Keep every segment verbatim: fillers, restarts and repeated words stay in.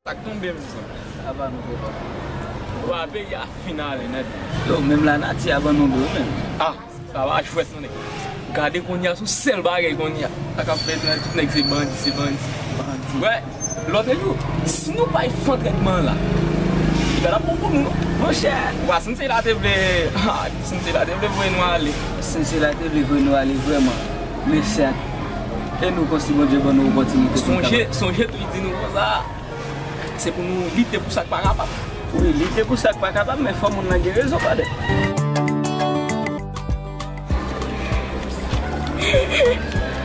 Sa k tonbe, mezanmi? Aba nou, papa. Wa, peyi a fin ale nèt. Yo, menm lanati a ban nou do, menm. Ah, sa pa jwèt, non, nèg. Gade kounye a, se yon sèl bagay kounye a. Sa k ap fèt la, tout nèg se bandi, se bandi. Bandi. Wè, lòt jou, si nou bay fè antrenman la, li pa t ap bon pou nou, non. Monchè. Wa, si misye la te vle, ah, si misye la te vle voye nou ale. Si misye la te vle voye nou ale, vrèman. Men sèt, e nou konsi Bondye ban nou opòtinite pou nou kapab. Sonje, sonje tou li di nou konsa. Se pou nou lite pou sa k pa kapab. Wi, lite pou sa k pa kapab, men fò moun nan gen rezon, padè.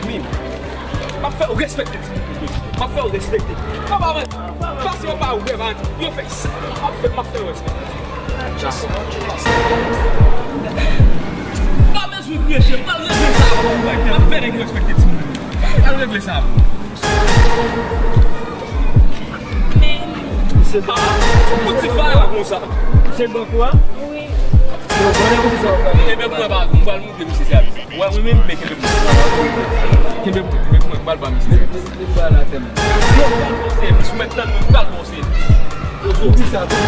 Min, m ap fè w respekte timoun yo. M ap fè w respekte. Papa, man, pase yo pa wè, man. Yo fè sa. M ap fè, m ap fè w respekte. Pa bezwen preche, m pral regle sa. M ap fè nèg yo respekte timoun yo. M pral regle sa. Se pa pou ti faya konsa. Se bank ou a? Wi. Yo konnen pou ki sa w fè. Kenbe pou mwen, pa, m pral montre misye sèvis. Wè, mwen menm, men kenbe pou mwen. Kenbe pou mwen, kenbe pou mwen, m pral ba misye sèvis. Li, li, li pral atè m. Yo, m pral ba w sèvis, ou mèt tann mwen, m pral ba w sèvis. Pou ki sa? Pou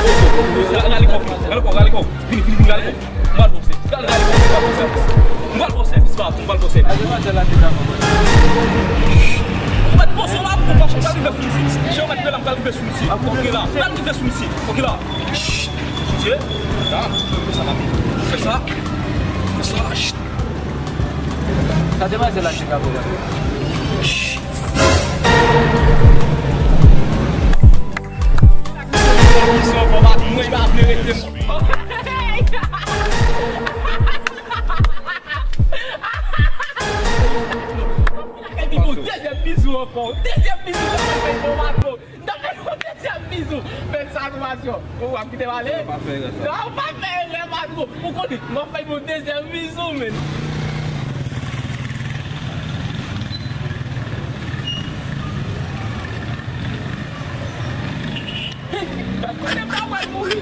ki sa? Rale kò, rale kò, rale kò. Vini, vini, vini, rale kò. M pral ba w sèvis. Gade, gade, m pral ba w sèvis. M pral ba w sèvis, patwon, m pral ba w sèvis. Gade, matè la te daman. Ou mèt poze w la, m pral rive sou misye. Jan w mèt la, m pral rive sou misye. Oke la, m pral rive sou misye. Oke la. Chut. Chut. Fè sa, fè sa. Fè sa. Chut. Sa demwazèl la te ka pran. Chut. Mwen pa vle rete. Epi yon dezyèm bizou ankò. Dezyèm bizou, m ta fè yon patwon. M ta fè yon dezyèm bizou. Fè satisfaksyon. Ou ap kite m ale? Ou pa fè erè sa. Non, ou pa fè erè, patwon. Ou konnen, m ap fè yon dezyèm bizou, men. Konnen m ta pral mouri.